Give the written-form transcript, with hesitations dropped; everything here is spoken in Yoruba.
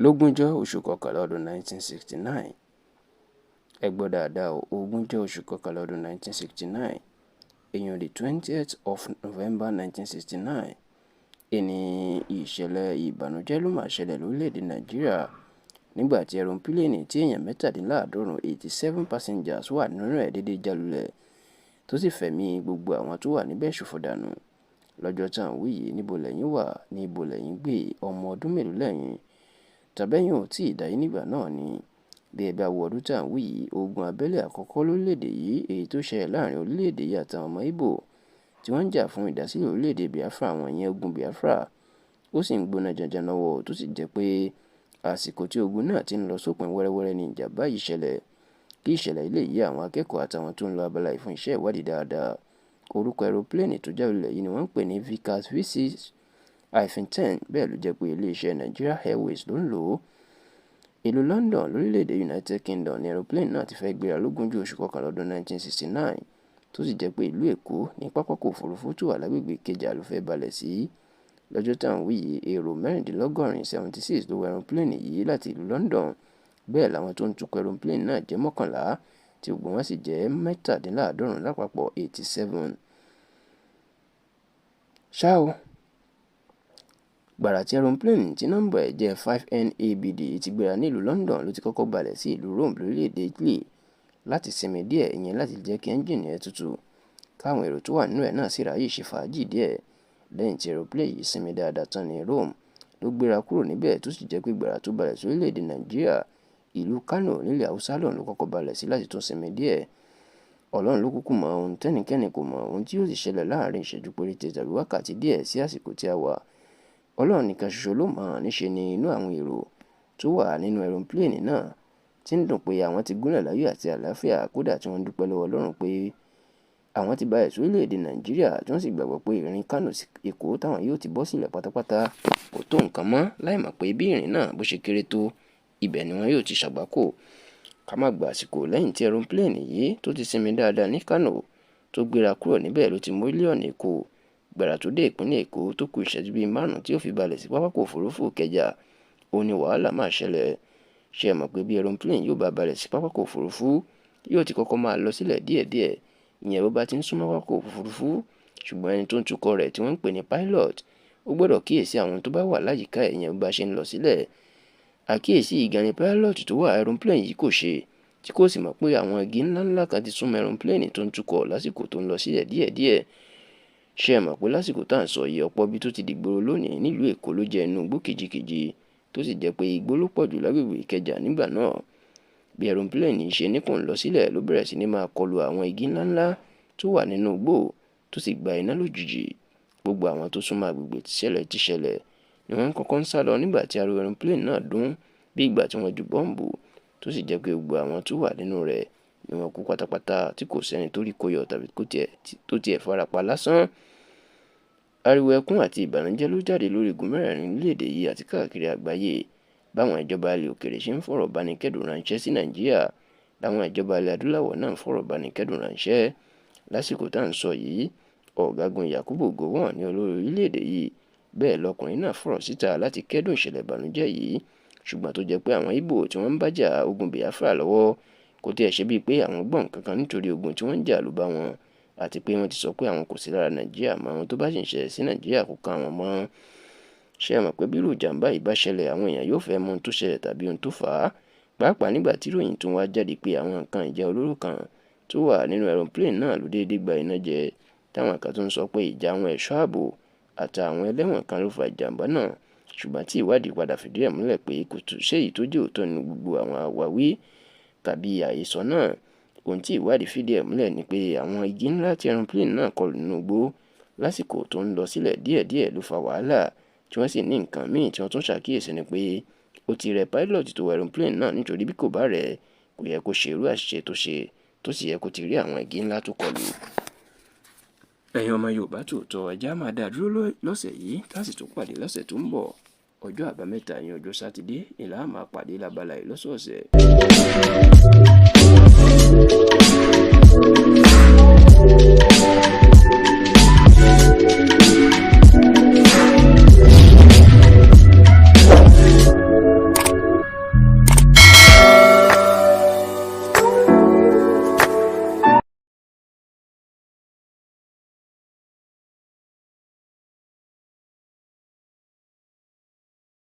Lógúnjọ́ oṣù kọkànlá ọdún 1969, ẹ gbọ́ dáadáa o, 20 oṣù kọkànlá ọdún 1969, èèyàn the 20th of November 1969, ìní ìṣẹ̀lẹ̀ ìbànújẹ́ ló máa ṣẹlẹ̀ lórílẹ̀‐èdè Nàìjíríà nígbà tí ẹ̀rọ̀pílẹ́ẹ̀nì tí èèyàn 97, 87 passengers, wà nínú ẹ̀ déédéé já lulẹ̀, tó sì fẹ̀mí gbogbo àwọn tó wà níbẹ̀ ṣòfò dànù. Lọ́jọ́ tá à ń wí yìí, níbo lẹ́yìn wà? Níbo lẹ́yìn gbé? Ọmọ ọdún mélòó lẹ́yìn? Tàbẹ́yìn ò tí ì dáyé nígbà náà ni? Bí ẹ bá wo ọdún tá à ń wí yìí, ogun abẹ́lé àkọ́kọ́ lórílẹ̀‐èdè yìí, èyí tó ṣẹlẹ̀ láàrin orílẹ̀‐èdè yìí àtàwọn ọmọ Ìgbò tí wọ́n ń jà fún ìdásílẹ̀ orílẹ̀‐èdè Biafra, àwọn ìyẹn ogun Biafra, ó sì ń gbóná janjan lọ́wọ́, tó sì jẹ́ pé àsìkò tí ogun náà ti ń lọ sópin wẹ́rẹ́wẹ́rẹ́ ní ìjàmbá yìí ṣẹlẹ̀. Kí ìṣẹ̀lẹ̀ yìí lè yé àwọn akẹ́kọ̀ọ́ àtàwọn tó ń lo abala yìí fún iṣẹ́ ìwádìí dáadáa, orúkọ ẹ̀rọpílẹ́ẹ̀nì tó já lulẹ̀ yìí ni wọ́n ń pè ní Vickers VC-10. Bẹ́ẹ̀ ló jẹ́ pé iléeṣẹ́ Nigeria Airways ló ń lò ó. Ìlú London lórílẹ̀‐èdè United Kingdom ní ẹ̀rọpílẹ́ẹ̀nì náà ti fẹ́ gbéra lógúnjọ́ oṣù kọkànlá ọdún 1969, tó sì jẹ́ pé ìlú Èkó ní pápákọ̀ òfurufú tó wà lágbègbè Ìkẹjà ló fẹ́ balẹ̀ sí. Lọ́jọ́ tá à ń wí yìí, èrò 96, 76, ló wọ ẹ̀rọpílẹ́ẹ̀nì yìí láti ìlú London. Bẹ́ẹ̀ làwọn tó ń tukọ̀ ẹ̀rọpílẹ́ẹ̀nì náà jẹ́ 11, tí gbogbo wọn sì jẹ́ 77 lápapọ̀, 87. Ṣá o, gbàrà tí ẹ̀rọpílẹ́ẹ̀nì tí nọ́mbà ẹ̀ jẹ́ 5NABD ti gbéra nílùú London ló ti kọ́kọ́ balẹ̀ sí ìlú Rome lórílẹ̀‐èdè Italy láti sinmi díẹ̀, ìyẹn láti jẹ́ kí ẹ́ńjìnì ẹ̀ tutù, káwọn èrò tó wà nínú ẹ̀ náà sì ráyè ṣe fàájì díẹ̀. Lẹ́yìn tí ẹ̀rọpílẹ́ẹ̀nì yìí sinmi dáadáa tán ní Rome ló gbéra kúrò níbẹ̀, tó sì jẹ́ pé gbàrà tó balẹ̀ sórílẹ̀‐èdè Nàìjíríà, ìlú Kánò nílẹ̀ Haúsá lọ́hùn ló kọ́kọ́ balẹ̀ sí láti tún sinmi díẹ̀. Ọlọ́run ló kúkú mọ ohun tẹ́nikẹ́ni kò mọ ohun tí yóò sì ṣẹlẹ̀ láàrin ìṣẹ́jú péréte tàbí wákàtí díẹ̀ sí àsìkò tí a wà. Ọlọ́run nìkan ṣoṣo ló mọ̀. Níṣe ni inú àwọn èrò tó wà nínú ẹ̀rọpílẹ́ẹ̀nì náà ti ń dùn pé àwọn ti gúnlẹ̀ láyọ̀ àti àlàáfíà, kódà tí wọ́n ń dúpẹ́ lọ́wọ́ Ọlọ́run pé àwọn ti balẹ̀ sórílẹ̀‐èdè Nàìjíríà, tí wọ́n sì gbàgbọ́ pé ìrìn Kánò sí Èkó táwọn yóò ti bọ́ sílẹ̀ pátápátá kò tó nǹkan mọ́, láìmọ̀ pé bí ìrìn náà bó ṣe kéré tó, ibẹ̀ ni wọn yóò ti ṣàgbákò. Ká má gba àsìkò, lẹ́yìn tí ẹ̀rọpílẹ́ẹ̀nì yìí tó ti sinmi dáadáa ní Kánò tó gbéra kúrò níbẹ̀ ló ti mórí ọ̀nà Èkó. Gbàrà tó dé ìpínlẹ̀ Èkó, tó kù ìṣẹ́jú bíi 5 tí ó fi balẹ̀ sí pápákọ̀ òfurufú Ìkẹjà, ó ní wàhálà máa ṣẹlẹ̀. Ṣé ẹ mọ̀ pé bí ẹ̀rọpílẹ́ẹ̀nì yóò bá balẹ̀ sí pápákọ̀ òfurufú, yóò ti kọ́kọ́ máa lọ sílẹ̀ díẹ̀díẹ̀, ìyẹn bó bá ti ń súnmọ́ pápákọ̀ òfurufú? Ṣùgbọ́n ẹni tó ń tukọ̀ rẹ̀ tí wọ́n ń pè ní pilot, ó gbọ́dọ̀ kíyèsí àwọn tó bá wà láyìíká ẹ̀, ìyẹn bó bá ṣe ń lọ sílẹ̀. Àkíyèsí yìí gan ni pilot tó wà ẹ̀rọpílẹ́ẹ̀nì yìí kò ṣe, tí kò sì mọ̀ pé àwọn igi ńláńlá kan ti súnmọ́ ẹ̀rọpílẹ́ẹ̀nì tó ń tukọ̀ lásìkò tó ń lọ sílẹ̀ díẹ̀díẹ̀. Ṣé ẹ mọ̀ pé lásìkò tá à ń sọ yìí, ọ̀pọ̀ ibi tó ti dìgboro lónìí nílùú Èkó ló jẹ́ inú igbó kìjikìji, tó sì jẹ́ pé igbó ló pọ̀ jù lágbègbè Ìkẹjà nígbà náà? Bí ẹ̀rọpílẹ́ẹ̀nì ṣe ní kò ń lọ sílẹ̀ ló bẹ̀rẹ̀ sí ní máa kọlu àwọn igi ńláńlá tó wà nínú igbó, tó sì gba iná lójijì. Gbogbo àwọn tó súnmọ́ agbègbè tíṣẹ̀lẹ̀ ti ṣẹlẹ̀ ni wọ́n kọ́kọ́ ń sá lọ nígbà tí ariwo ẹ̀rọpílẹ́ẹ̀nì náà dún bí ìgbà tí wọ́n ju bọ́ǹbù, tó sì jẹ́ pé gbogbo àwọn tó wà nínú rẹ̀ ni wọ́n kú pátápátá, tí kò sẹ́ni tó rí kó yọ tàbí tó tiẹ̀ farapa lásán. Ariwo ẹkún àti ìbànújẹ́ ló jáde lórí igun mẹ́rẹ̀ẹ̀rin orílẹ̀-èdè yìí àti káàkiri àgbáyé. Báwọn ìjọba ilẹ̀ òkèèrè ṣe ń fọ̀rọ̀ bánikẹ́dùn ránṣẹ́ sí Nàìjíríà làwọn ìjọba ilẹ̀ adúláwọ̀ náà ń fọ̀rọ̀ bánikẹ́dùn ránṣẹ́. Lásìkò tá à ń sọ yìí, Ọ̀gágun Yakubu Gowon ní olórí orílẹ̀-èdè yìí. Bẹ́ẹ̀ lọkùnrin náà fọ̀rọ̀ síta láti kẹ́dùn ìṣẹ̀lẹ̀ ìbànújẹ́ yìí, ṣùgbọ́n tó jẹ́ pé àwọn Ìgbò tí wọ́n ń bá jà ogun Biafra lọ́wọ́ kò tiẹ̀ ṣe bíi pé àwọn gbọ́ nǹkan kan, nítorí ogun tí wọ́n ń jà ló bá wọn, àti pé wọ́n ti sọ pé àwọn kò sí lára Nàìjíríà mọ́, ohun tó bá sì ń ṣẹlẹ̀ sí Nàìjíríà kò kan àwọn mọ́. Ṣé ẹ mọ̀ pé bí irú ìjàmbá yìí bá ṣẹlẹ̀, àwọn èèyàn yóò fẹ́ mọ ohun tó ṣẹlẹ̀ tàbí ohun tó fà á, pàápàá nígbà tí ìròyìn tún wá jáde pé àwọn nǹkan ìjà olóró kan tó wà nínú ẹ̀rọpílẹ́ẹ̀nì náà ló déédéé gba iná jẹ, táwọn kan tún sọ pé ìjà àwọn ẹ̀ṣọ́ ààbò àtàwọn ẹlẹ́wọ̀n kan ló fa ìjàmbá náà, ṣùgbọ́n tí ìwádìí padà fìdí ẹ̀ múlẹ̀ pé kò séyìí tó jẹ́ òótọ́ nínú gbogbo àwọn àwáwí tàbí àhesọ náà. Ohun tí ìwádìí fìdí ẹ̀ múlẹ̀ ni pé àwọn igi ńlá tí ẹ̀rọpílẹ́ẹ̀nì náà kọlù nínú igbó lásìkò tó ń lọ sílẹ̀ díẹ̀díẹ̀ ló fa wàhálà, tí wọ́n sì ní nǹkan míì tí wọ́n tún ṣàkíyèsí ni pé ó ti rẹ pilot tó wa ẹ̀rọpílẹ́ẹ̀nì náà, nítorí bí kò bá rẹ̀, kò yẹ kó ṣe irú àṣìṣe tó ṣe, tó sì yẹ kó ti rí àwọn igi ńlá tó kọlù. Ẹ̀yin ọmọ Yorùbá tòótọ́, ẹ jẹ́ á máa dá dúró lọ́sẹ̀ yìí, tá sì tún pàdé lọ́sẹ̀ tó ń bọ̀. Ọjọ́ Àbámẹ́ta yẹn, ọjọ́ Sátidé, ìlà á máa pàdé lábala yìí lọ́sọ̀ọ̀sẹ̀.